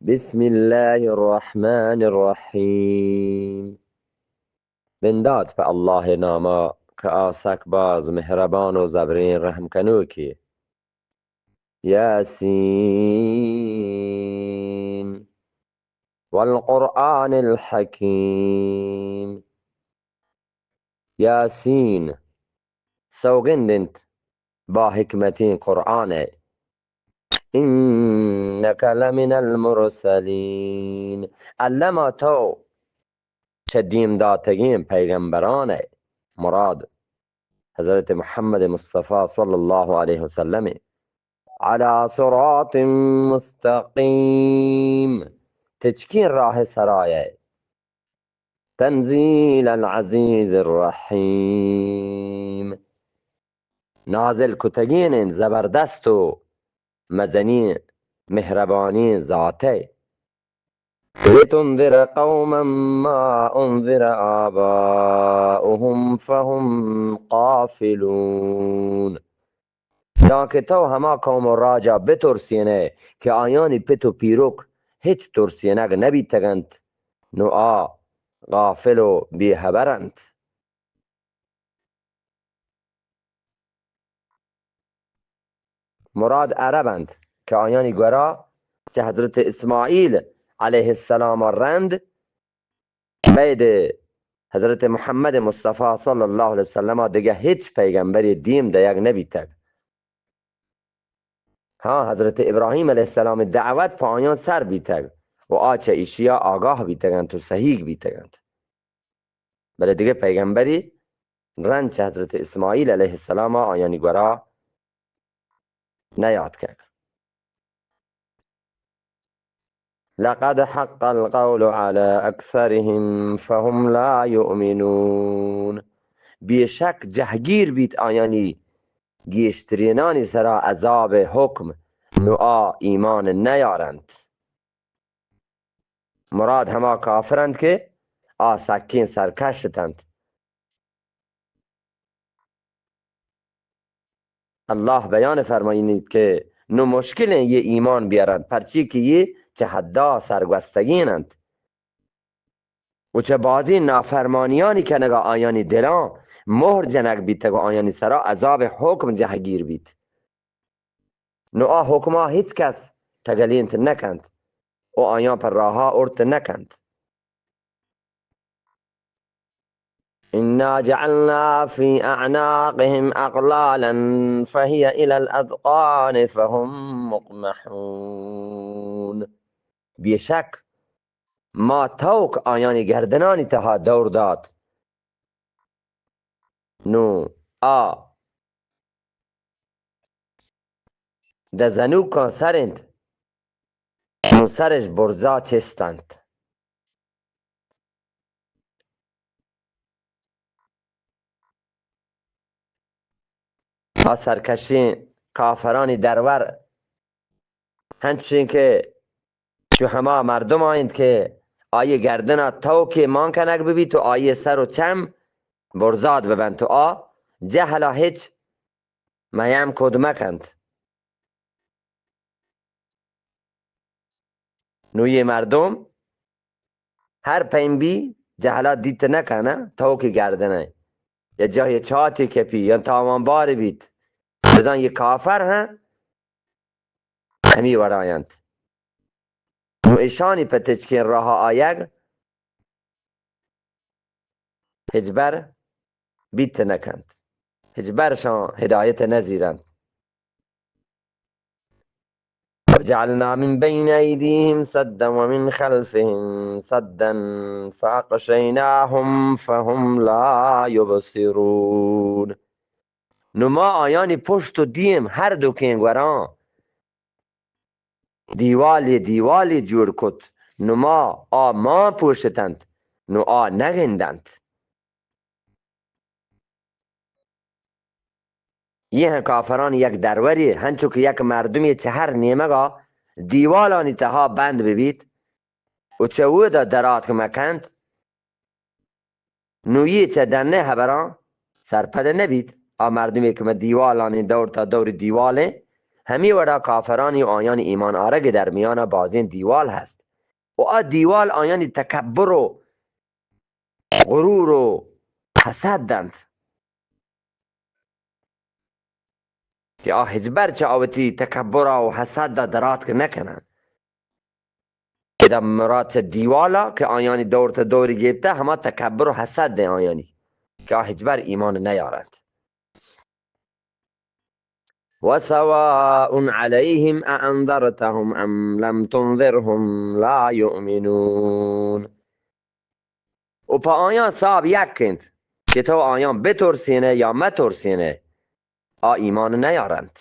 بسم الله الرحمن الرحيم. بندات په الله ناما که آ سک باز مهربان و زبرین رحم کنوکی. يس. والقرآن الحكيم. يس. سوگند انت با حکمتیں قرآن ء. إنك لمن المرسلين. الما تو چہ دیم داتگیں پیغمبران ء، مراد حضرت محمد مصطفی صلی اللہ علیہ وسلم، على صراط مستقيم، تچکیں راہ سرا ئے. تنزيل العزيز الرحيم، نازل کتگین انت زبردست و مزنیں مہربانیں ذات ء. لتنذر قوما ما أنذر آباؤهم فهم غافلون. دانکہ تو ہما قوم و راجا بترسینئے کہ آیانی پت و پیرک ہچ ترسینگ نبیتگنت، نو آ غافل و بے ہبر انت. مراد عرب انت کہ آیانی گورا چہ حضرت اسماعیل علیہ السلام رند بید حضرت محمد مصطفی صلی اللہ علیہ وسلم دگہ ہچ پیغمبری دیم دیگ نبیتگ. ہاں، حضرت ابراہیم علیہ السلام دعوت پہ آیان سر بیتگ و آ چہ ایشیا آگاہ بیتگنت و سہیگ بیتگنت. بلے دگہ پیغمبری رند چہ حضرت اسماعیل علیہ السلام آیانی گورا نیاتکگ. لقد حق القول على أكثرهم فهم لا يؤمنون. بے شک جہگیر بیت آیانی گیشترینانی سرا عذاب حکم، نو آ ایمان نیارنت. مراد ہما کافر انت کہ آ سکیں سرکش اتنت. اللہ بیان فرمائینیت کہ نو مشکلیں یہ ایمان بیارنت، پرچی کہ یہ چہ حدا سرگوستگین انت و چہ بازیں نافرمانیانی کنگا آیانی دلاں مہر جنگ بیتگ و آیانی سرا عذاب حکم جہگیر بیت. نو آ حکما ہچ کس تگلینت نکنت و آیاں پہ راہا ارت نکنت. إنا جعلنا في أعناقهم أغلالا فهي إلى الأذقان فهم مقمحون. بے شک ما توک آیانی گردنانی تہا دور دات. نو آ دہ زنوکاں سر انت، نو سرش برزا چست انت. آ سرکشیں کافرانی درور ہنچیں کہ چو ہما مردم آئینت کہ آئی گردنا توکے مان کنگ ببیت و آئی سر و چم برزاد ببنت و آ جہلا ہچ میم کد مکنت. نو یہ مردم ہر پیم بی جہلا دیت نکنہ، توکی گردنہ یا جاہی چاتی کپی یا تاوان بار بیت، بزان یہ کافر ہاں ہمی وڑاینت. نو ایشانی پہ تچکیں راہ آیگ ہچبر بیت نکنت، ہچبر شان ہدایت نزیرنت. وجعلنا من بين أيديهم سدا ومن خلفهم سدا فأغشيناهم فهم لا يبصرون. نو ما آیانی پشت و دیم ہر دوکیں گوراں دیوالے دیوالے جوڑ کت، نو ما آ مان پوشتنت، نو آ نگندنت. یہ ہیں کافران یک دروری، ہنچو کہ یک مردمی چہ ہر نیمگا دیوالانی تہا بند ببیت و چہ اودا دراتک مکنت، نو یہ چہ ڈنے ہبراں سرپد نہ بیت. آ مردمے کہ من دیوالانی دور تا دور دیوالیں ہمی وڑا کافرانی و آیانی ایمان آرگ درمیانا بازیں دیوال ہست و آ دیوال آیانی تکبر و غرور و حسد انت کہ آ ہچبر چہ آ وتی تکبرا و حسدا دراتک نکنن۔ ادا مراد چہ دیوالا کہ آیانی دور تا دوری گیپتہ، ہما تکبر و حسد دے آیانی کہ آ ہچبر ایمان نیارنت۔ وسواء عليهم أأنذرتهم أم لم تنذرهم لا يؤمنون۔ و پہ آیاں ساب یک انت کہ تو آیاں بترسینئے یا مترسینئے، آ ایمان نیارنت۔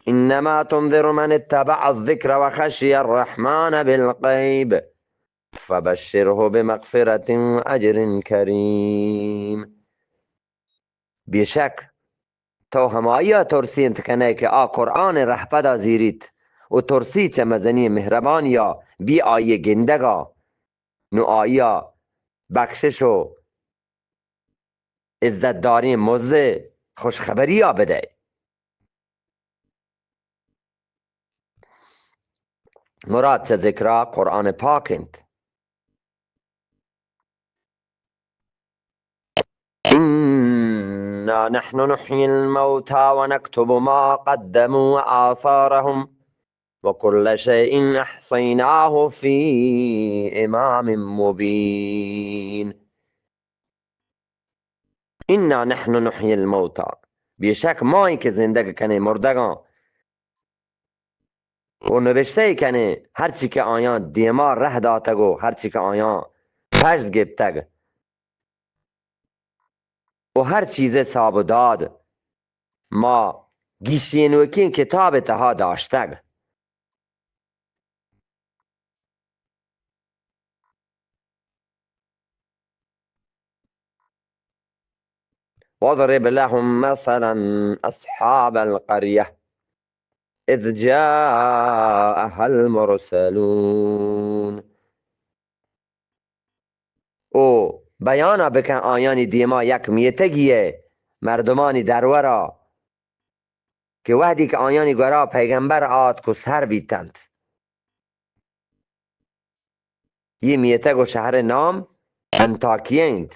إنما تنذر من اتبع الذكر وخشي الرحمن بالغيب فبشره بمغفرة وأجر كريم۔ بیشک تو ہمائی ء ترسینت کنئے کہ آ قرآن ء رہپدا زیریت و ترسی چہ مزنی مہربانی ء بی آئی ء گندگ ء، نوں آئی ء بکشش و عزت داریں مز ء خوشخبری ء بدئے۔ مراد چہ ذکرا قرآن پاک انت۔ إنا نحن نحيي الموتى ونكتب ما قدموا وآثارهم وكل شيء أحصيناه في إمام مبين۔ إنا نحن نحيي الموتى، بیشک ما ایں کہ زندگ کنیں مردگاں، و نبشتہ کنیں ہرچی کہ آیاں دیما رہ داتگ و ہرچی کہ آیاں پژد گپتگ و ہر چیزے ساب و داد ما گیشینوکیں کتاب تہا داشتگ۔ واضرب لهم مثلا أصحاب القرية إذ جاءها المرسلون۔ او بیانا بکن آیانی دیما یک میتگی ء مردمانی درورا کہ وہدی کہ آیانی گورا پیغمبر آتک و سر بیتنت۔ یہ میتگ و شہر نام انطاکیہ انت۔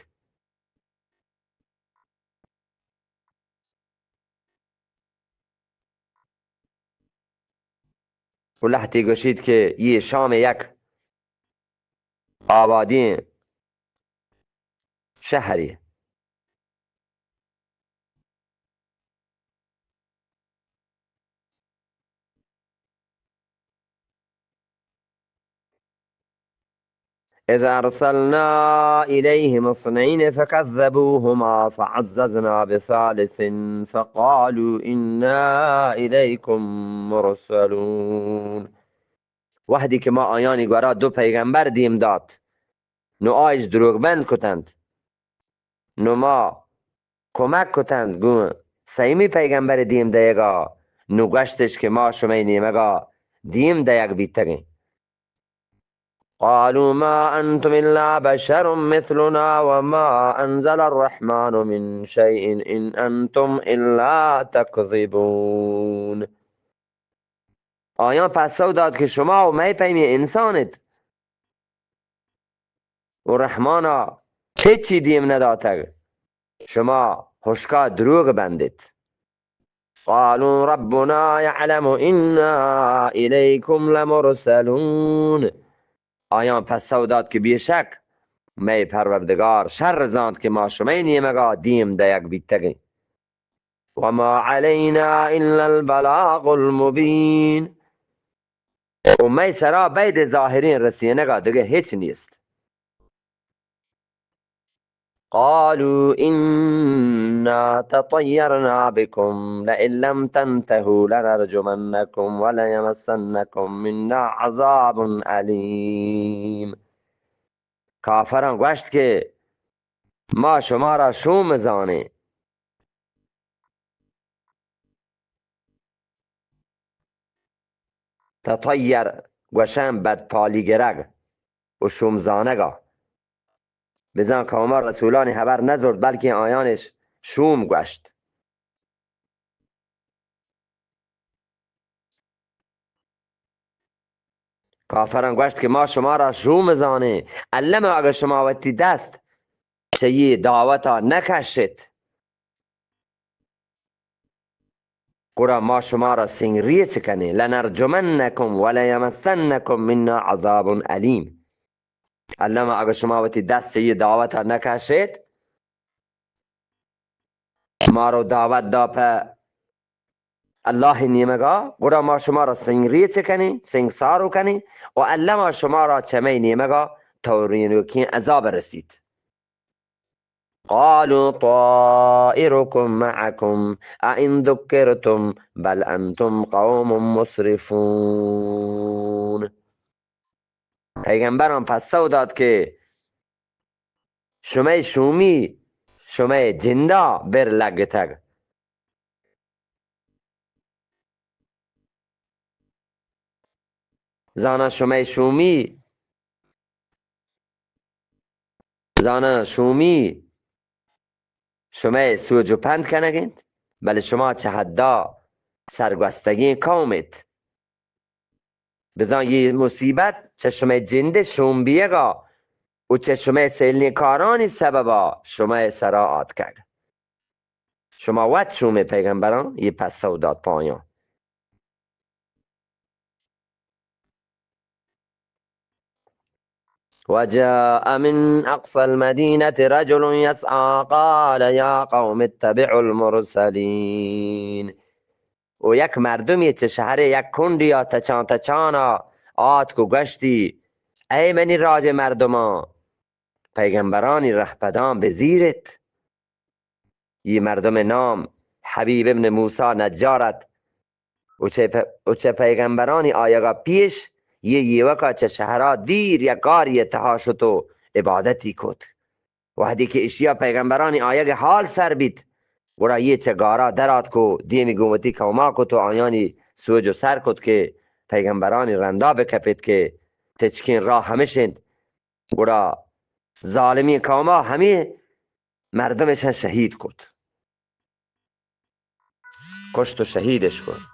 و لہتے گوشیت کہ یہ شام یک آبادیں شہرے۔ إذ أرسلنا إليهم اثنين فكذبوهما فعززنا بثالث فقالوا إنا إليكم مرسلون۔ وہدی کہ ما آیانی گورا دو پیغمبر دیم دات، نو آئیش دروگ بند کتنت۔ نو ما کمک کتنت گوں سیمی پیغمبر دیم دئیگا، نو گوشتش کہ ما شمئے نیمگا دیم دئیگ بیتگیں۔ قالوا ما أنتم إلا بشر مثلنا وما أنزل الرحمن من شيء إن أنتم إلا تكذبون۔ آیاں پسو دات کہ شما و مئے پیمیں انسان ات و رحمانا ہچی دیم نداتگ، شما ہشکا دروگ بندت۔ قالوا ربنا يعلم إنا إليكم لمرسلون۔ آیاں پسو دات کہ بیشک مئے پروردگار شر زانت کہ ما شمئے نیمگا دیم دئیگ بیتگیں۔ وما علينا إلا البلاغ المبين۔ و مئے سرا بید ظاہریں رسینگا دگہ ہچ نیست۔ قالوا إنا تطيرنا بكم لئن لم تنتهوا لنرجمنكم وليمسنكم منا عذاب أليم۔ کافراں گوشت کہ ما شمارا شوم زانیں۔ تطیر گوشن بدپالی گرگ و شوم زانگا۔ بزاں قوما رسولانی حبر نزرت، بلکیں آیانش شوم گوشت۔ کافراں گوشت کہ ما شما را شوم زانیں، الما اگہ شما وتی دست چہ یہ دعوتا نکشت، گڑا ما شما را سنگ ریچ کنیں، لنرجمنکم ولیمسنکم منا عذاب الیم۔ الما اگہ شما وتی دست چہ یہ دعوتا نکشت، مارو دعوت دا پہ اللہ نیمگا، گڑا ما شما را سنگ ریچ کنیں، سنگ سارو کنیں، و الما شما را چہ مئے نیمگا تورینوکیں عذاب رسیت۔ قالوا طائركم معكم أئن ذكرتم بل أنتم قوم مسرفون۔ پیغمبراں پسو دات کہ شمئے شومی شمئے جندا بر لگتگ۔ زاناں شمئے شومی، زاناں شومی شمئے سوج و پند کنگ انت، بلے شما چہ حدا سرگوستگیں قوم ات۔ بزاں یہ مصیبت چہ شمئے جند شوم بیگا و چہ شمئے سیلیں کارانی سببا شمئے سرا آتکگ۔ شما وت شومیں پیغمبراں یہ پسو دات پایاں۔ وجاء من أقصى المدينة رجل يسعى قال يا قوم اتبعوا المرسلين۔ و یک مردمی چہ شہر یک کنڈی آ تچان تچانا آتک و گوشتی، اے منی راج مردمان، پیغمبرانی رہپدان بزیرت۔ یہ مردم نام حبیب ابن موسی نجار ات۔ و چہ پ-، و چہ پیغمبرانی آیگا پیش یہ یوکا چہ شہرا دیر یک گاری تہا شت و عبادتی کت۔ وہدی کہ اشیا پیغمبرانی آیگ حال سر بیت، گڑا یہ چہ گارا در آتک و دیمی گوں وتی قوما کت و آیانی سوج و سر کت کہ پیغمبرانی رندا بکپیت کہ تچکیں راہ ہمش انت۔ گڑا ظالمیں قوما ہمیں مردمشاں شہید کت، کشت و شہیدش کت۔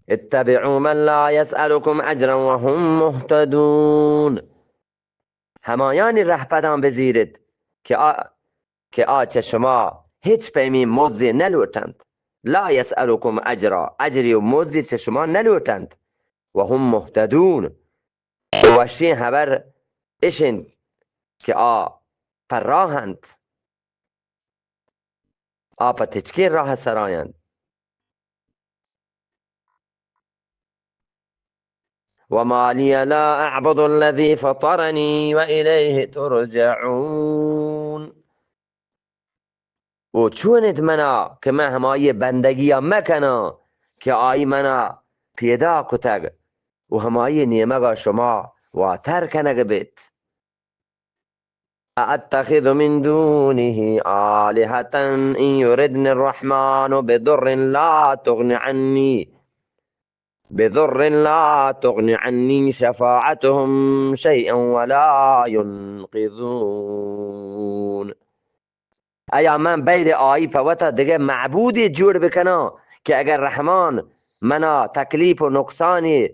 اتبعوا من لا يسألكم أجرا وهم مهتدون۔ ہمایانی رہپداں بزیرت کہ آ، کہ آ چہ شما ہچ پیمیں مزے نہ لوٹنت۔ لا يسألكم أجرا، اجری و مزے چہ شما نہ لوٹنت۔ وهم مهتدون، وشیں ہبر اش انت کہ آ پہ راہ انت، آ پہ تچکیں راہ سرا انت۔ وما لي لا أعبد الذي فطرني وإليه ترجعون۔ و چون انت منا کہ من ہمائی بندگی ء مکناں کہ آئی منا پیدا کتگ و ہمائی نیمگا شما واتر کنگ بیت۔ أأتخذ من دونه آلهة إن يردن الرحمن بضر لا تغن عني، بضر لا تغن عني شفاعتهم شيئا ولا ينقذون۔ ایا من بید آئی پہ وتا دگہ معبودے جوڑ بکناں کہ اگر رحمان منا تکلیف و نقصانے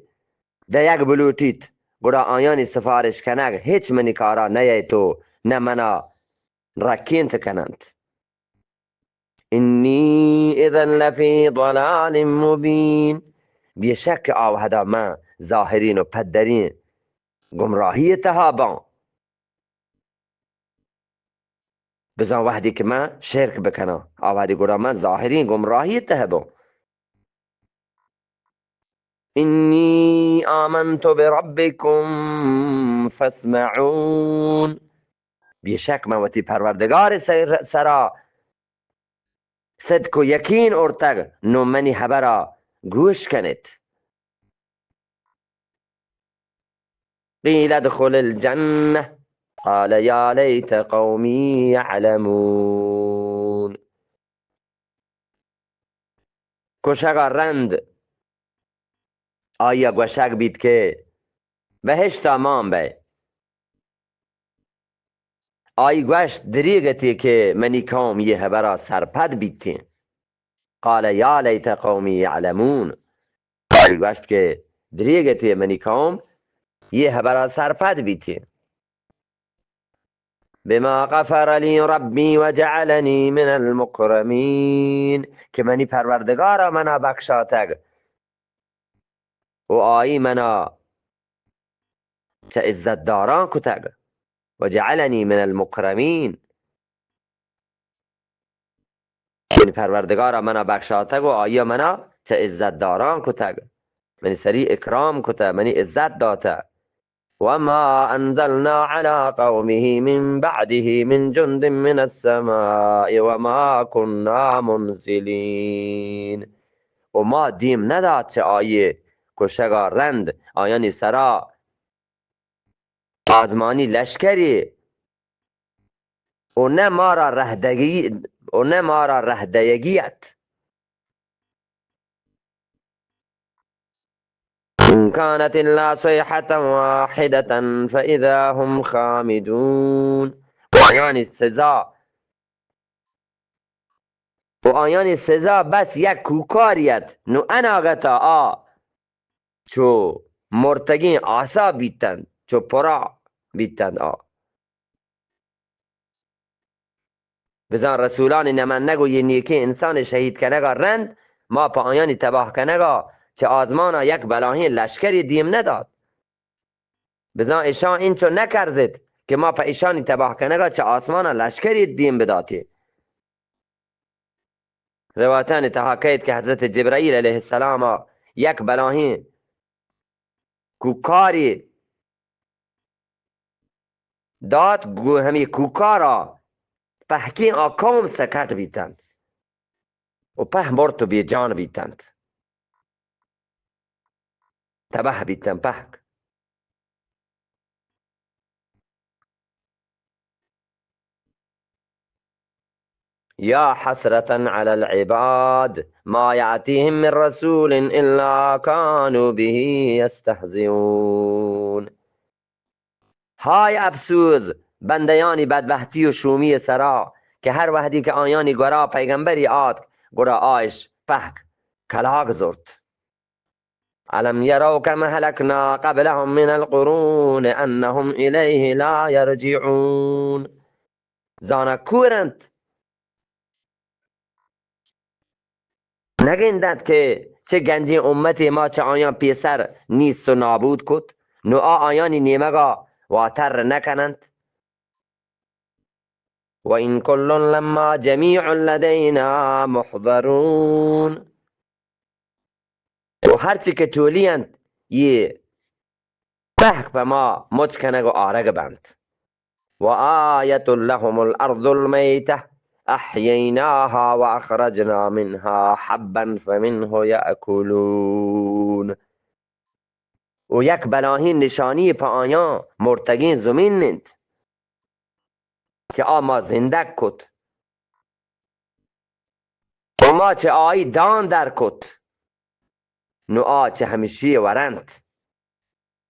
دئیگ بلوٹیت، گڑا آیانی سفارش کنگ ہچ منی کارا نیئیت و نہ منا رکینت کننت۔ إني إذا لفي ضلال مبين۔ بے شک آ وہدا من ظاہرین و پدرین گمراہی تہا باں۔ بزاں وہدی کہ من شرک بکناں، آ وہدی گڑا من ظاہرین گمراہی تہا باں۔ إني آمنت بربكم فاسمعون۔ بے شک من وتی پروردگار سر-، سرا صدق و یقین ارتگ، نوں منی حبرا گوش کنت۔ قيل ادخل الجنة قال يا ليت قومي يعلمون۔ کشگا رند آئیا گوشگ بیت کہ بہشتا مان بئے۔ آئی گوشت، دریگتی کہ منی قوم یہ حبرا سرپد بیتیں۔ قال يا ليت قومي يعلمون۔ گوشت کہ دریگ اتی منی قوم، یہ حبرا سرپد بیتی. بما غفر لی ربی وجعلنی من المکرمین، کہ منی پروردگارا منا بخشاتگ و آئی منا چہ عزت داران کتگ. وجعلنی من المکرمین، منی پروردگارا منا بخشاتگ و آئیا منا چہ عزت داران کتگ، منی سری اکرام کتہ، منی عزت داتہ. وما انزلنا علی قومه من بعده من جند من السماء وما كنا منزلین. و ما دیم ندات چہ آئی کشگا رند آیانی سرا آزمانی لشکری و نہ مارا رہ دگی، و نہ مارا رہ دئیگی ات. ان كانت الا صيحة واحدة فإذا هم خامدون. و آیانی سزا، و آیانی سزا بس یک کوکاری ات، نو اناگتا آ چو مرتگیں آسا بیتنت، چو پرا بیتنت آ. بزاں رسولانی نمنگ و یہ نیکیں انسان شہید کنگا رند ما پہ آیانی تباہ کنگا چہ آزمانا یک بلاہیں لشکری دیم ندات. بزاں اشاں انچو نکرزت کہ ما پہ اشانی تباہ کنگا چہ آسمانا لشکری دیم بداتیں. روایتانی تہا کئیت کہ حضرت جبرائیل علیہ السلام یک بلاہیں کوکاری دات، گوں ہمے کوکارا پہکیں آ قوم سکٹ بیتنت و پہ مرت و بے جان بیتنت، تباہ بیتنت پہک. یا حسرة علی العباد ما یأتیهم من رسول الا کانوا به یستهزئون. ہائے اپسوز بندیانی بدبہتی و شومی سرا کہ ہر وہدی کہ آیانی گورا پیغمبری آتک، گڑا آئش پہک کلاگ زرت. الم یروا کم اہلکنا قبلهم من القرون انهم الیه لا یرجعون. زاناں کور انت؟ نگندنت کہ چہ گنجیں امتے ما چہ آیاں پیسر نیست و نابود کت، نو آ آیانی نیمگا واتر نکننت. و ان کل لما جمیع لدینا محضرون. و ہرچی کہ ٹولی انت، یہ پہک پہ ما مچ کنگ و آرگ بنت. و آیة لهم الارض المیتة احییناها و اخرجنا منها حبا فمنه یأکلون. و یک بلاہیں نشانی پہ آیاں مرتگیں زمین انت کہ آ ما زندگ کت و ما چہ آئی دان در کت، نو آ چہ ہمشی ورنت.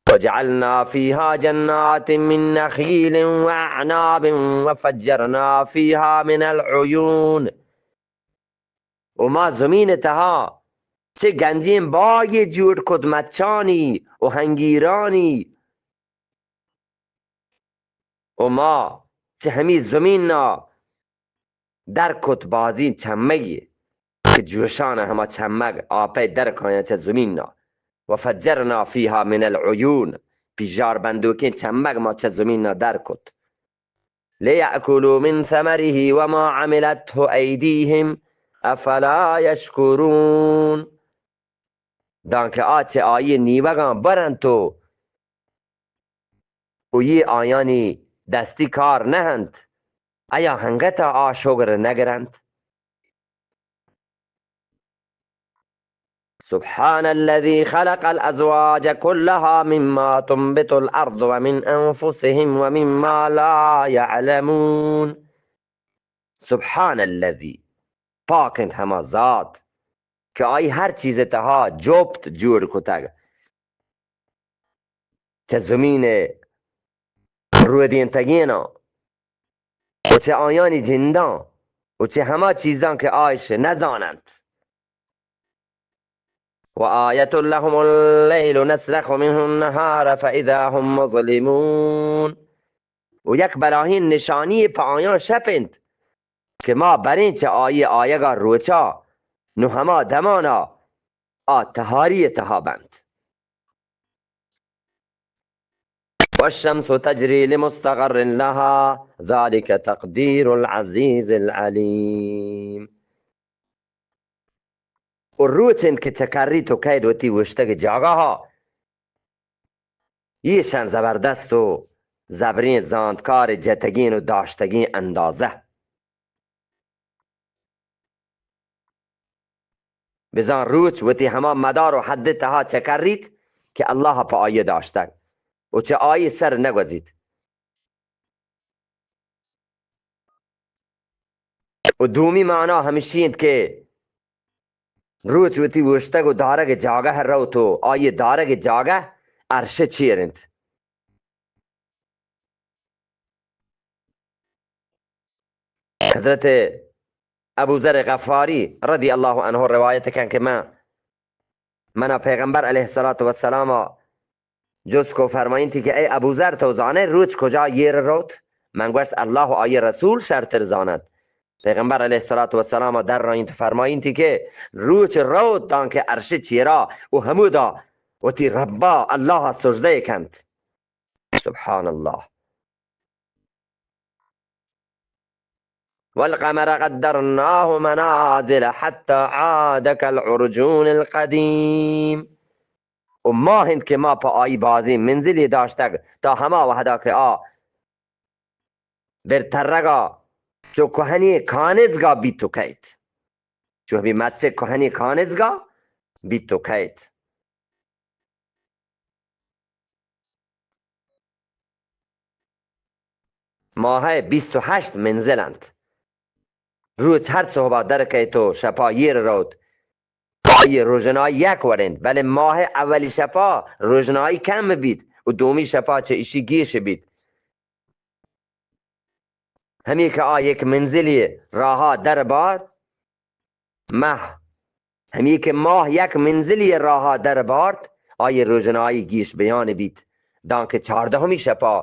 وجعلنا فيها جنات من نخيل وأعناب وفجرنا فيها من العيون. و ما زمین تہا چہ گنجیں باگے جوڑ کت، مچانی و ہنگیرانی، و ما چہ ہمی زمینا در کت بازیں چمگے کہ جوشان ہما چمگ آپئے در کایاں چہ زمینا. وفجرنا فيها من العيون، پیژار بندوکیں چمگ ما چہ زمینا در کت. ليأكلوا من ثمره وما عملته أيديهم أفلا يشكرون. دانکہ آ چہ آئی نیوگاں برنت و و یہ آیانی دستی کار نہ انت، ایا ہنگتا آ شگر نگرنت؟ سبحان الذي خلق الأزواج كلها مما تنبت الأرض ومن أنفسهم ومما لا يعلمون. سبحان الذي، پاک انت ہما ذات کہ آئی ہر چیز تہا جپت جوڑ کتگ، چہ زمین رودینتگیناں و چہ آیانی جنداں و چہ ہما چیزاں کہ آئش نزاننت. وآية لهم الليل نسلخ منه النهار فإذا هم مظلمون. و یک بلاهین نشانی پہ آیان شپ انت کہ ما بریں چہ آئی آیگا روچا، نو ہما دمانا آ تہاری تہا بنت. والشمس تجري لمستقر لها ذلك تقدير العزيز العليم. و روچ انت کہ چکریت و کئیت وتی اوشتگ جاگہا. ایشان زبردست و زبریں زانتکار جتگین و داشتگین اندازہ. بزاں روچ وتی ہما مدار و حد تہا چکریت کہ اللہ پہ آئی داشتگ و چہ آئی سر نگوزیت. و دومی معنا ہمشی انت کہ روچ وتی اوشتگ و دارگ جاگہ روت و آئی دارگ جاگہ عرش چیر انت. حضرت ابو ذر غفاری رضی اللہ عنہ روایت کن کہ من، منا پیغمبر علیہ الصلوۃ والسلام جست کو فرمائینتی کہ اے ابو ذر، تو زانے روچ کجا ایر روت؟ من گوشت، اللہ و آئی رسول شرتر زانت. پیغمبر علیہ الصلوۃ والسلام در رائینت، فرمائینتی کہ روچ روت دانکہ عرش چیرا و ہمودا وتی ربا اللہ سجدہ کنت. سبحان اللہ. والقمر قدرناه منازل حتى عاد كالعرجون القديم. و ماہ انت کہ ما پہ آئی بازیں منزلی داشتگ تا ہما وہدا کہ آ بر ترگا چو کوہنی کانزگا بیت و کئیت. چو ہمے مچ کوہنی کانزگا بیت و کئیت. ماہ ء بیست و ہشت منزل انت. روچ ہر صحبا در کئیت و شپا ایر روت. آئی روژنائی یک وڑ انت، بلے ماہ ء اولی شپا روژنائی کم بیت و دومی شپا چہ ایشی گیش بیت. ہمے کہ آ یک منزلی راہا در بارت، ماہ، ہمے کہ ماہ یک منزلی راہا در بارت، آئی روژنائی گیش بیان بیت، دانکہ چاردہمی شپا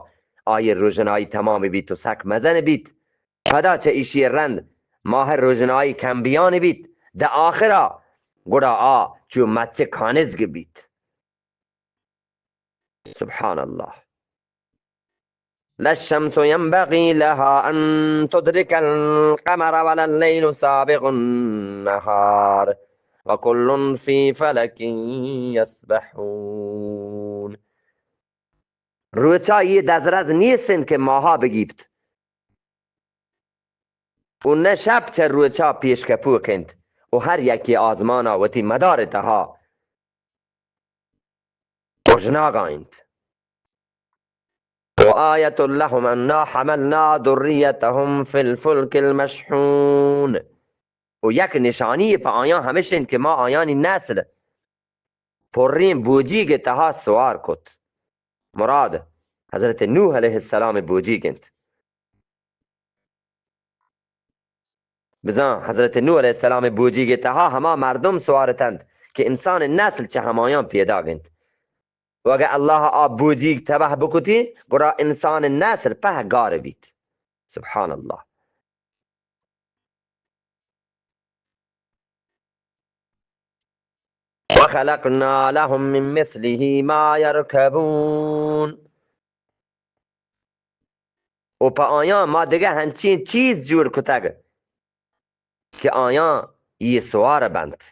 آئی روژنائی تمام بیت و سک مزن بیت. پدا چہ ایشی رند ماہ روژنائی کم بیان بیت، دہ آخرا گڑا آ چو مچ کانزگ بیت. سبحان اللہ. لا الشمس ينبغي لها أن تدرك القمر ولا الليل سابق النهار وكل في فلك يسبحون. روچا یہ دزرز نیست انت کہ ماہا بگیپت. و نہ شپ چہ روچا پیش کپوک انت و ہر یکے آزمانا وتی مدار تہا اوژناگا انت. وآية لهم أنا حملنا ذريتهم في الفلك المشحون. و یک نشانی پہ آیاں ہمش انت کہ ما آیانی نسل پرین بوجیگ تہا سوار کت. مراد حضرت نوح علیہ السلام بوجیگ انت. بزاں حضرت نوح علیہ السلام بوجیگ تہا ہما مردم سوار اتنت کہ انسان نسل چہ ہمایاں پیداگ انت. و اگہ اللہ آ بوجیگ تباہ بکتی، گڑا انسان نسل پہ گار بیت. سبحان اللہ. وخلقنا لهم من مثله ما يركبون. و پہ آیاں ما دگہ ہنچیں چیز جوڑ کتگ کہ آیاں یہ سوار بنت.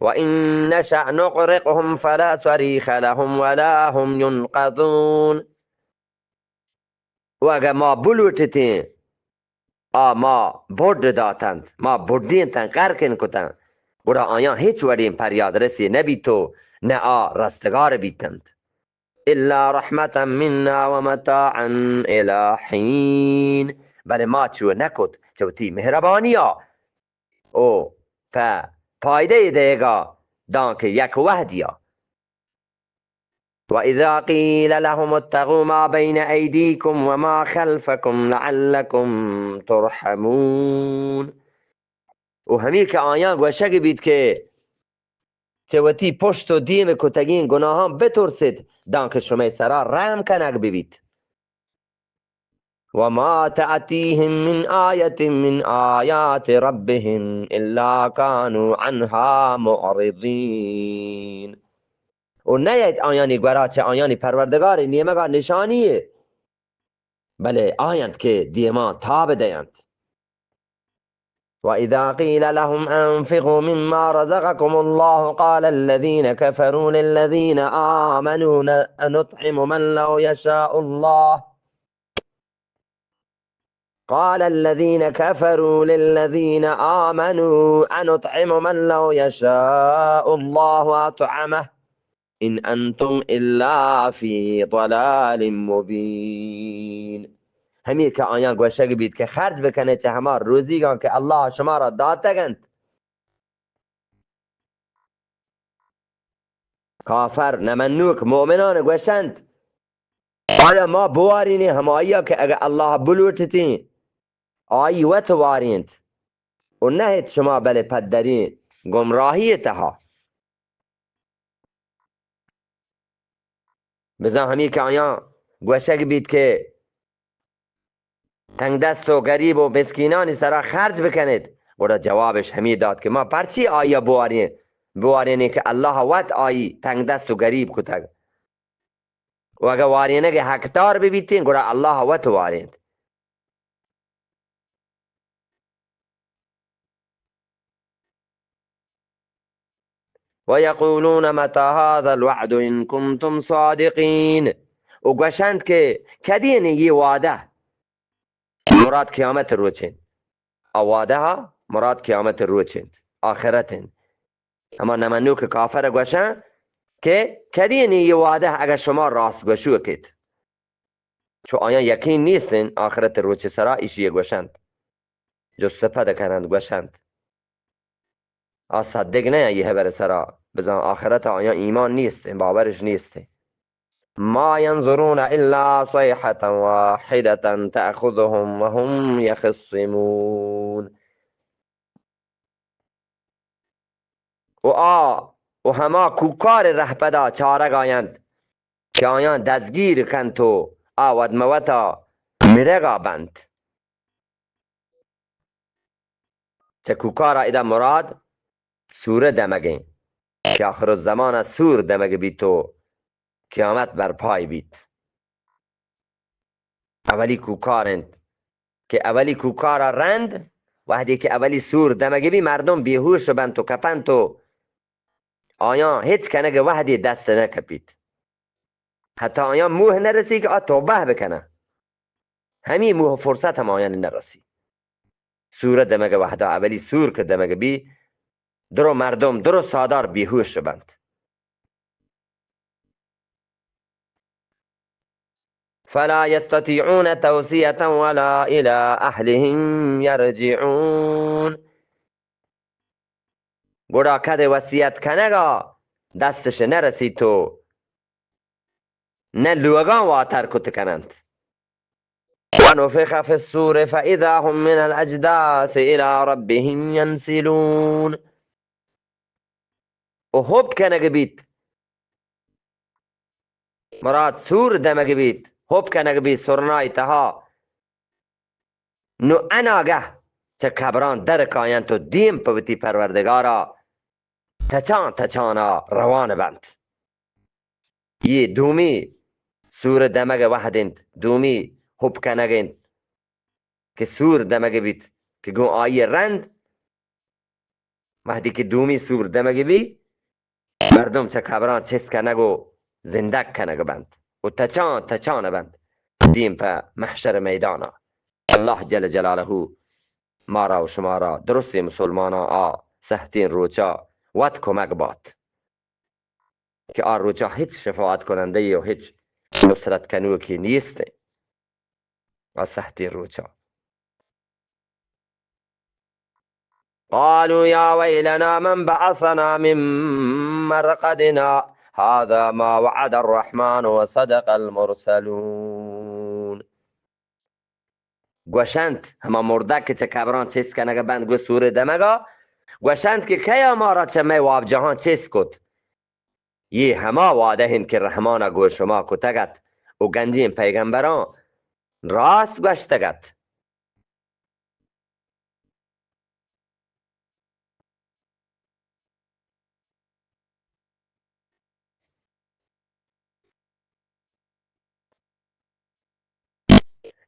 وإن نشأ نغرقهم فلا صريخ لهم ولا هم ينقذون. و اگہ ما بلوٹتیں، آ ما بڈ داتنت، ما بڈینتن، غرقن کتن، گڑا آیاں ہچ وڑیں پریاد رسے نہ بیت و نہ آ رستگار بیتنت. إلا رحمة منا ومتاعا إلى حين. بلے ما چو نہ کت چہ وتی مہربانیا او پہ پائدہ دئیگا، دانکہ یک وہدیا. وإذا قيل لهم اتقوا ما بين أيديكم وما خلفكم لعلكم ترحمون. و ہمے کہ آیاں گوشگ بیت کہ چہ وتی پشت و دیم کتگین گناہان بترسیت، دانکہ شمئے سرا رحم کنگ ببیت۔ وما تأتيهم من آية من آيات ربهم إلا كانوا عنها معرضين۔ و نیایت آیانی گورا چہ آیانی پروردگار نیمگا نشانی، بلے آینت کہ دیما تاب دینت۔ وإذا قيل لهم أنفقوا مما رزقكم الله قال الذين كفروا للذين آمنوا ن-، أنطعم من لو يشاء الله، قال الذين كفروا للذين آمنوا أنطعم من لو يشاء الله أطعمه إن أنتم إلا في ضلال مبين۔ ہمی کہ آیاں گوشگ بیت کہ خرچ بکنیت چہ ہما روزیگاں کہ اللہ شما را داتگ انت۔ کافر، نمنوک، مؤمنان گوشنت، آیا ما بوارینیں ہمائیا کہ اگہ اللہ بلوٹتیں، آئی وت وارینت و نہ ات شما بلے پدریں گمراہی تہا۔ بزاں ہمی کہ آیاں گوشگ بیت کہ تنگدست و گریب و مسکینانی سرا خرچ بکنیت، گڑا جوابش ہمی دات کہ ما پرچی آئیا بوارین، بوارینیں کہ اللہ وت آئی تنگدست و گریب کتگ؟ و اگہ وارینگ حقدار ببیتیں، گڑا اللہ وت وارینت۔ ويقولون متى هذا الوعد إن كنتم صادقين۔ و گوشنت کہ کدی انت یہ وعدہ؟ مراد قیامت روچ انت۔ آ وعدہ مراد قیامت روچ انت، آخرت انت۔ ہما نمنوک کافر گوشن کہ کدی انت یہ وعدہ اگہ شما راست گوشوک ایت؟ چو آیاں یقین نیست انت آخرت روچ سرا، ایشی گوشنت، جست پد کننت، گوشنت، آ صدق نہ انت یہ حبر سرا، بزاں آخرت آیاں ایمان نیست انت، باورش نیست انت۔ ما ينظرون إلا صيحة واحدة تأخذهم وهم يخصمون۔ و آ و ہما کوکار رہپدا چارگا انت کہ آیاں دزگیر کنت و آ ودموتا مرگا بنت۔ چہ کوکارا ادا مراد سور دمگیں کہ آخر الزمانا سور دمگ بیت و قیامت برپای بیت۔ اولی کوکار انت کہ اولی کوکارا رند، وہدے کہ اولی سور دمگ بی، مردم بیہوش بنت و کپنت و آیاں ہچ کنگ وہدے دست نہ کپیت۔ حتی آیاں موہ نرسی کہ آ توبہ بکنہ۔ ہمی موہ فرصت ہم آیاں نرسی۔ سور دمگ وہدا اولی سور کہ دمگ بی، درو مردم، درو سادار بیہوش بنت۔ فلا يستطيعون توصية ولا إلى أهلهم يرجعون۔ گڑا کد وصیت کنگا دستش نرسیت و نہ لوگاں واتر کت کننت۔ ونفخ في الصور فإذا هم من الأجداث إلى ربهم ينسلون۔ و ہب کنگ بیت، مراد سور دمگ بیت، ہب کنگ بیت سرنائی تہا۔ نو اناگہ چہ قبران در کاینت و دیم پہ وتی پروردگارا تچان تچانا روان بنت۔ یہ دومی سور دمگ وہد انت، دومی ہب کنگ انت کہ سور دمگ بیت کہ گوں آئی رند، وہدی کہ دومی سور دمگ بی، مردم چہ قبران چست کنگ و زندگ کنگ بنت و تچان تچان بنت دیم پہ محشر میدانا۔ اللہ جل جلالہ مارا و شمارا درستیں مسلماناں آ سہتیں روچا وت کمک بات کہ آ روچا ہچ شفاعت کنندہ و ہچ نصرت کنوکی نیست۔ آ سہتیں روچا۔ قالوا يا ويلنا من بعثنا من مرقدنا هذا ما وعد الرحمن وصدق المرسلون۔ گوشنت ہما مردگ کہ چہ قبران چست کنگ بنت گوں سور دمگا، گوشنت کہ کیا مارا چہ مئے وابجاہاں چست کت؟ اے ہما وعدہ انت کہ رحمانا گوں شما کتگ ات و گنجیں پیغمبراں راست گوشتگ ات۔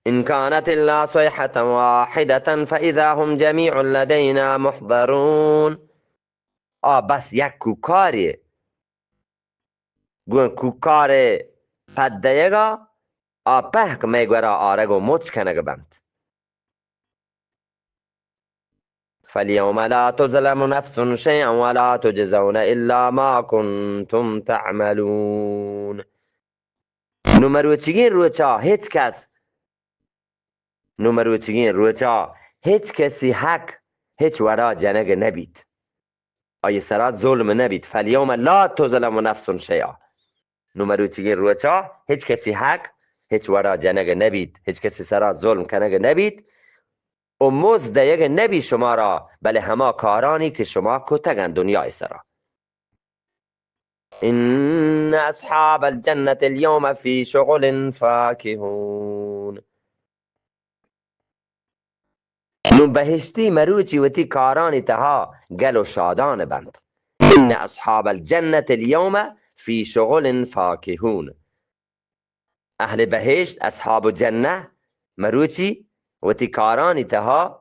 إن كانت إلا صيحة واحدة فإذا هم جميع لدينا محضرون۔ آ بس یک کوکارے، گوں کوکار پد دئیگا آ پہک مئے گورا آرگ و مچ کنگ بنت۔ فاليوم لا تظلم نفس شيئا ولا تجزون إلا ما كنتم تعملون۔ نوں مروچیگیں روچا ہچ کس، نوں مروچیگیں روچا ہچ کسی حق ہچ وڑا جنگ نہ بیت۔ آئی سرا ظلم نہ بیت۔ فاليوم لا تظلم نفس شيئا۔ نوں مروچیگیں روچا ہچ کسی حق ہچ وڑا جنگ نہ بیت، ہچ کسی سرا ظلم کنگ نہ بیت و مزد دئیگ نہ بیت شمارا، بلے ہما کارانی کہ شما کتگ انت دنیای سرا۔ إن أصحاب الجنة اليوم في شغل فاكهون۔ نوں بہشتی مروچی وتی کارانی تہا گل و شادان بنت۔ إن أصحاب الجنة اليوم في شغل فاكهون۔ اہل بہشت، اصحاب الجنہ، مروچی وتی کارانی تہا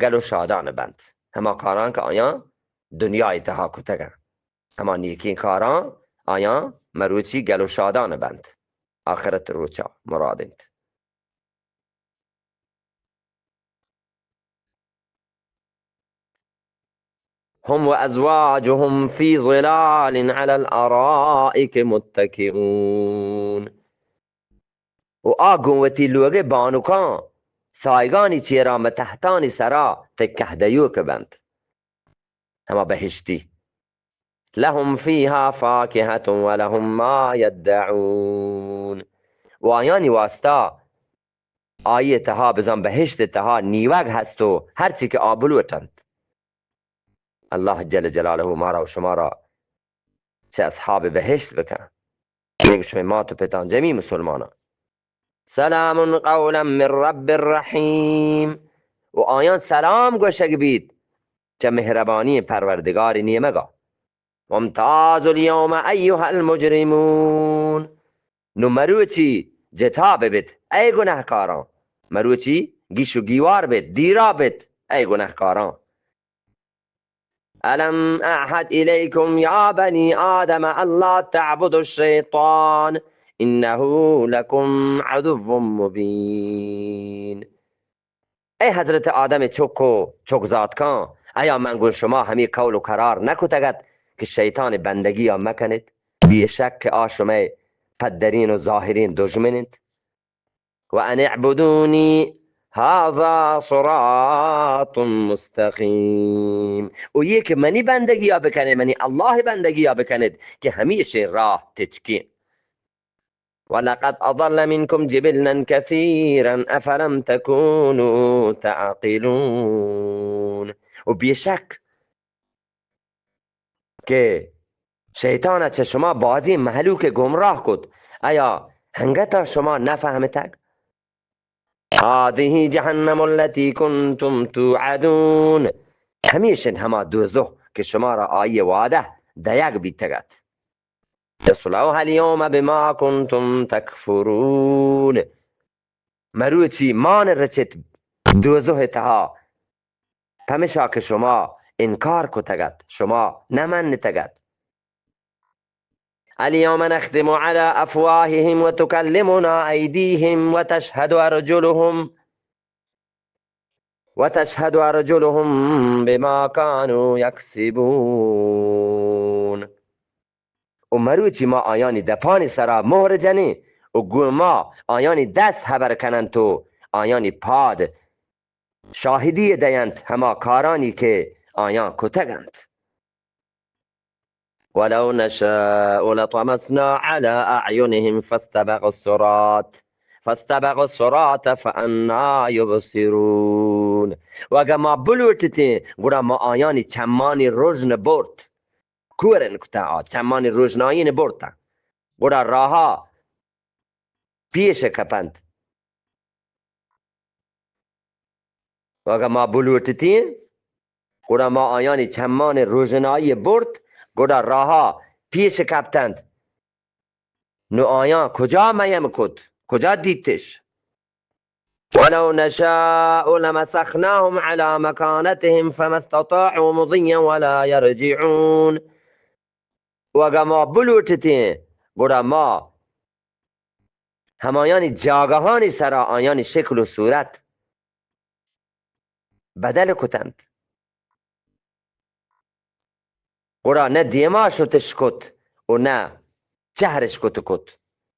گل و شادان بنت۔ ہما کاراں کہ آیاں دنیای تہا کتگ انت، ہما نیکیں کاراں آیاں مروچی گل و شادان بنت۔ آخرت روچا مراد انت۔ هم وأزواجهم في ظلال على الأرائك متكئون۔ و آ گوں وتی لوگ بانکاں سایگانی چیرا متحتانی سرا تکہ دیوک بنت۔ ہما بہشتی۔ لهم فيها فاكهة ولهم ما يدعون۔ و آیانی واسطہ آئی تہا بزاں بہشت تہا نیوگ ہست و ہرچی کہ آ بلوٹنت۔ اللہ جل جلالہ مارا و شمارا چہ اصحاب بہشت بکن۔ منی گو شمئے مات و پتاں جمی مسلماناں۔ سلام قولا من رب رحیم۔ و آیاں سلام گوشگ بیت چہ مہربانی پروردگار نیمگا۔ وامتازوا اليوم أيها المجرمون۔ نو مروچی جتا ببت، اے گناہکاراں۔ مروچی گیش و گیوار بت، دیرا بت، اے گناہکاراں۔ ألم أعهد إليكم يا بني آدم ألا تعبدوا الشيطان إنه لكم عدو مبين۔ اے حضرت آدم چک و چک زاتکاں، ایا من گوں شما ہمے قول و قرار نہ کتگ ات کہ شیطان بندگی ء مہ کنیت؟ بے شک کہ آ شمئے پدرین و ظاہرین دژمن انت۔ وأن اعبدوني هذا صراط مستقيم۔ و یہ کہ منی بندگی ء بکنے، منی اللہ بندگی ء بکنیت کہ ہمیشیں راہ تچکیں۔ ولقد أضل منكم جبلا كثيرا أفلم تكونوا تعقلون۔ و بے شک کہ شیطان ء چہ شما بازیں مہلوک گمراہ کت، ایا ہنگتا شما نہ فہمتگ؟ هذه جهنم التي كنتم توعدون۔ ہمیش انت ہما دوزخ کہ شمارا آئی وعدہ دئیگ بیتگ ات۔ اصلوها اليوم بما كنتم تكفرون۔ مروچی مان رچت دوزخ تہا، پمشا کہ شما انکار کتگ ات، شما نہ منتگ ات۔ اليوم نختم على أفواههم وتكلمنا أيديهم وتشهد أرجلهم وتشهد أرجلهم بما كانوا يكسبون۔ و مروچی ما آیانی دپانی سرا مہر جنیں و گوں ما آیانی دست ہبر کننت و آیانی پاد شاہدی دئینت ہما کارانی کہ آیاں کتگ انت۔ ولو نشاء لطمسنا على أعينهم فاستبقوا الصراط فاستبقوا الصراط فأنى يبصرون. و اگہ ما بلوٹتیں، گڑا ما آیانی چمانی رژن برت، کورن کتاں، آ چمانی رژنائین برتاں، گڑا راہا پیش کپنت. و اگہ ما بلوٹتیں، گڑا ما آیانی چمانی رژنائی برت، گڑا راہا پیش کپتنت. نو آیاں کجا میم کت؟ کجا دیتش؟ ولو نشاء لمسخناهم على مكانتهم فما استطاعوا مضيا ولا يرجعون. و اگہ ما بلوٹتیں، گڑا ما ہمایانی جاگہانی سرا آیانی شکل و صورت بدل کتنت. گڑا نہ دیما شتش کت و نہ چہرش کت کت،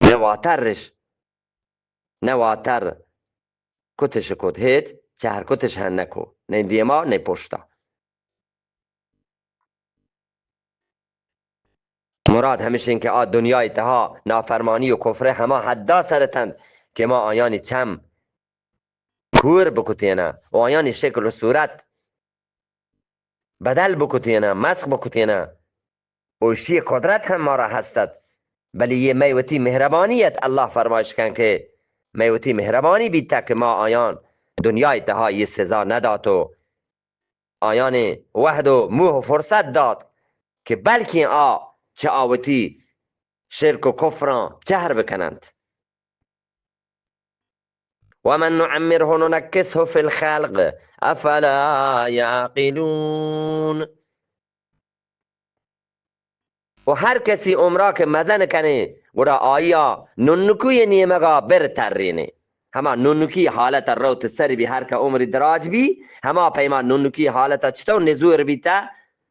نہ واترش، نہ واتر کتش کت، ہیچ چہر کتش ہم نکو، نہ دیما نہ پشتا. مراد ہمشین کہ آ دنیای تہا نافرمانی و کفر ہما حدا سرتنت کہ ما آیانی چم کور بکتینہ و آیانی شکل و صورت بدل بکتینہ، مسخ بکتینہ. و اشی قدرت ہم مارا ہستت، بلے یہ مئے وتی مہربانی ات. اللہ فرمائش کن کہ مئے وتی مہربانی بیتا کہ ما آیان دنیای تہا یہ سزا ندات و آیان وہد و موہ و فرصت دات کہ بلکیں آ چہ آ وتی شرک و کفراں چہر بکننت. ومن نعمره ننكسه في الخلق أفلا يعقلون. و ہر کسی عمرا کہ مزن کنیں، گڑا آیا ننکوی نیمگا بر ترینیں. ہما ننکی حالت روت سر بی، ہر کہ عمری دراج بی، ہما پیما ننکی حالت چطور نزور بیتا،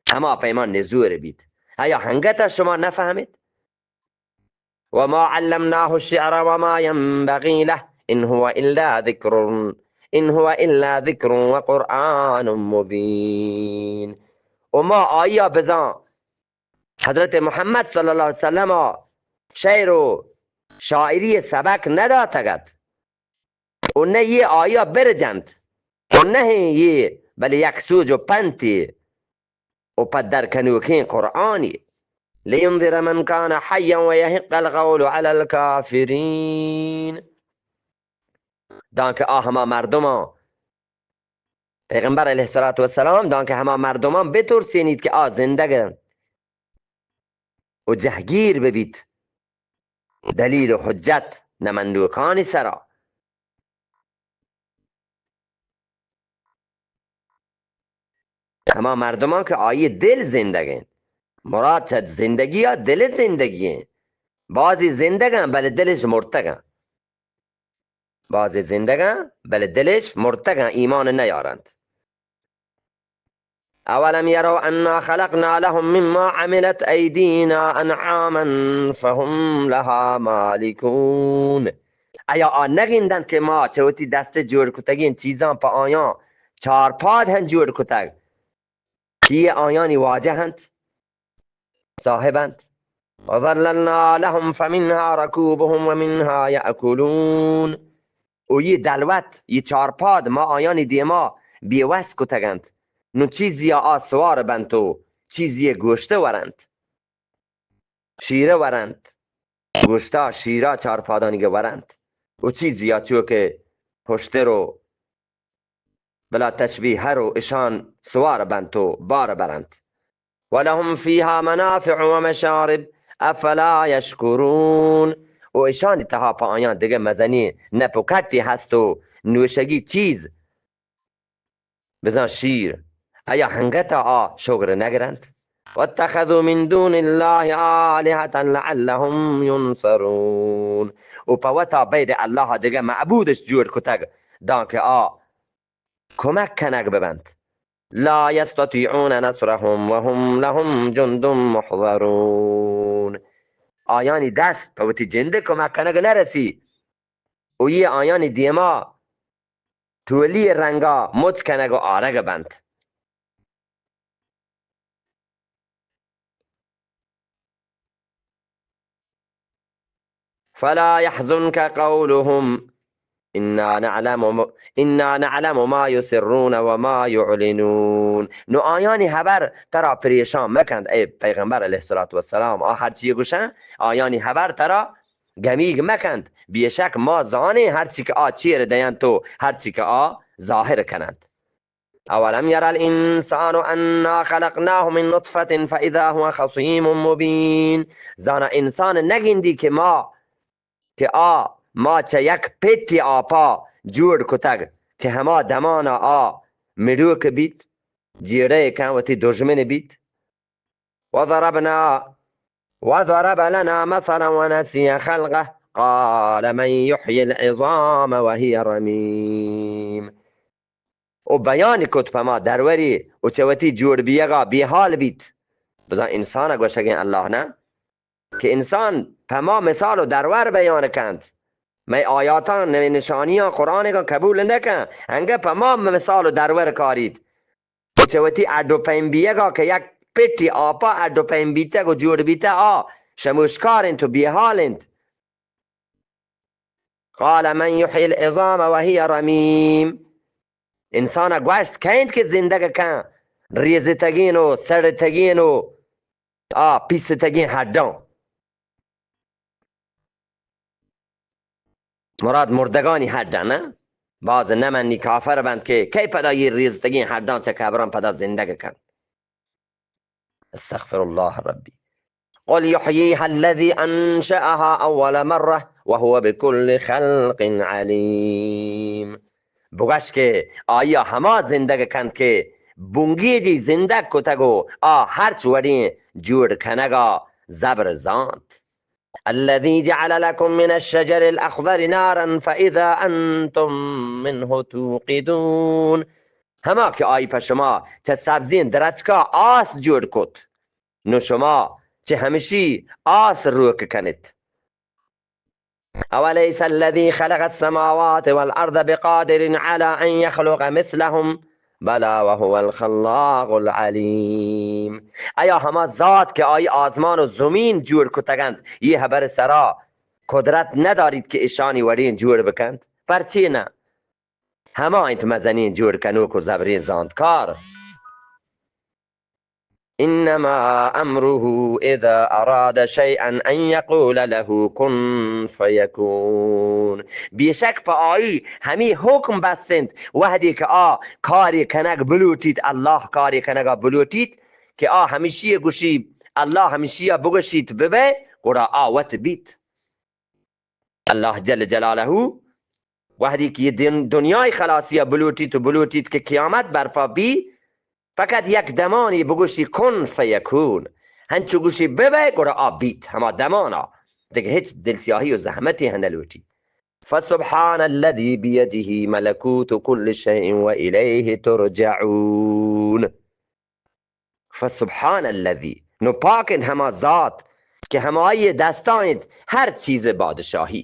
ہما پیما نزور بیت. آیا ہنگتا شما نفہمیت؟ وما علمناه الشعر وما ينبغي له إن هو إلا ذكر، إن هو إلا ذكر وقرآن مبين. و ما آیا بزاں حضرت محمد صلی اللہ علیہ وسلم شعر و شاعری سبق نداتگت. و نہ یہ آیا برجنت، و نہ یہ بلے یک سوج و پنتی و پہ درکنوکیں قرآنی. لينذر من كان حيا ويحق القول على الكافرين. دانکہ آ ہما مردمان، پیغمبر علیہ الصلوۃ والسلام، دانکہ ہما مردمان بترسینیت کہ آ زندگ انت و جہگیر ببیت دلیل و حجت نمندوکانی سرا. ہما مردمان کہ آئی دل زندگ انت، مراد چہ زندگی ء دل زندگی انت. بازی زندگ انت بلے دلش مرتگ انت. بازی زندگ انت بلے دلش مرتگ انت، ایمان نیارنت. أولم يروا أنا خلقنا لهم مما عملت أيدينا أنعاما فهم لها مالكون. آیا آ نگندنت کہ ما چہ وتی دست جوڑ کتگیں چیزاں پہ آیاں چارپاد ہم جوڑ کتگ، کہ یہ آیانی واجہ انت، صاحب انت؟ وذللنا لهم فمنها ركوبهم ومنها يأكلون. و یہ دلوت، یہ چارپاد ما آیانی دیما بیوس کتگ انت. نوں چیزی آ سوار بنت و چیزی گوشت ورنت، شیر ورنت، گوشتا شیرا چارپادانی گہ ورنت. و چیزی آ چو کہ ہشتر و بلا تشبیہ ہر و اشان سوار بنت و بار برنت. ولهم فيها منافع ومشارب أفلا يشكرون. و اشانی تہا پہ آیاں دگہ مزنیں نپ و کٹی ہست و نوشگی چیز، بزاں شیر. آیا ہنگتا آ شگر نگرنت؟ واتخذوا من دون الله آلهة لعلهم ينصرون. و پہ وتا بید اللہ دگہ معبودش جوڑ کتگ، دانکہ آ کمک کنگ ببنت. لا يستطيعون نصرهم وهم لهم جند محضرون. آیانی دست پہ وتی جند کمک کنگ نرسی و یہ آیانی دیما ٹولی رنگا مچ کنگ و آرگ بنت. فلا يحزنك قولهم إنا نعلم، إنا نعلم ما يسرون وما يعلنون. نو آیانی حبر ترا پریشان مکند، اے پیغمبر علیہ الصلوۃ والسلام، آ ہر چی گوشن، آیانی حبر ترا گمیگ مکند. بیشک ما زانیں ہر چی کہ آ چیر دینت و ہر چی کہ آ ظاہر کنند. اولم یر الانسان انا خلقناه من نطفة فاذا هو خصیم مبین. زانا انسان نگندی کہ ما، کہ آ ما چہ یک پٹی آپا جوڑ کتگ کہ ہما دمانا آ مڑوک بیت، جیڑہ کن وتی دژمن بیت. وضربنا وضرب لنا مثلا ونسي خلقه قال من يحيي العظام وهي رميم. و بیان کت پہ ما دروری و چہ وتی جوڑ بیگا بیحال بیت. بزاں انسان گوشگیں اللہ نہ کہ انسان پہ ما مثال و درور بیان کنت. مئے آیاتاں، مئے نشانیاں قرآن گا قبول نہ کن، انگہ پہ ما مثال و درور کاریت. چہ وتی اڈ و پیم بیگا کہ یک پٹی آپا اڈ و پیم بیتگ و جوڑ بیتگ، آ شموشکار انت و بیحال انت. قال من یحیی العظام وهی رمیم. انسان گوشت، کئے انت کہ زندگ کن ریزتگین و سڑتگین و آ پیستگین ہڈاں؟ مراد مردگانی ہڈاں، نہ؟ باز نمنی کافر بنت کہ کئے پدا یہ ریزتگین ہڈاں چہ قبراں پدا زندگ کنت. استغفر الله ربی. قل یحییها الذی انشأها اول مرة وهو بكل خلق علیم. بگوش کہ آیا ہما زندگ کنت کہ بنگیجی زندگ کتگ و آ ہرچ وڑیں جوڑ کنگا زبر زانت. الذي جعل لكم من الشجر الأخضر نارا فإذا أنتم منه توقدون. ہما کہ آئی پہ شما چہ سبزیں درچکا آس جوڑ کت، نو شما چہ ہمشی آس روک کنت. أوليس الذي خلق السماوات والأرض بقادر على أن يخلق مثلهم؟ بلى وهو الخلاق العليم. آیا ہما ذات کہ آئی آزمان و زمین جوڑ کتگنت، یہ حبر سرا قدرت نداریت کہ اشانی وڑین جوڑ بکنت؟ پرچے نہ؟ ہما انت مزنین جوڑ کنوک و زبرین زانتکار. إنما أمره إذا أراد شيئا أن يقول له كن فيكون. بیشک پہ آئی ہمی حکم بس انت، وہدے کہ آ کارے کنگ بلوٹیت، اللہ کارے کنگا بلوٹیت، کہ آ ہمشی گوشی، اللہ ہمشی بگوشیت ببے، گڑا آ وت بیت. اللہ جل جلالہ وہدی کہ یہ دن، دنیای خلاصی بلوٹیت و بلوٹیت کہ قیامت برپا بی، فقط یک دمانی بگوشی کن فیکون، ہنچو گوشی ببے، گڑا آ بیت ہما دمانا، دگہ ہچ دلسیاہی و زحمتی ہم نلوٹی. فسبحان الذي بيده ملكوت كل شيء وإليه ترجعون. فسبحان الذي، نو پاک انت ہما ذات کہ ہمائی دستا انت ہر چیز بادشاہی،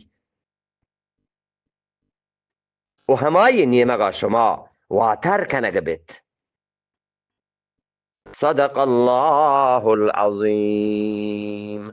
و ہمائی نیمگا شما واتر کنگ بیت. صدق الله العظيم.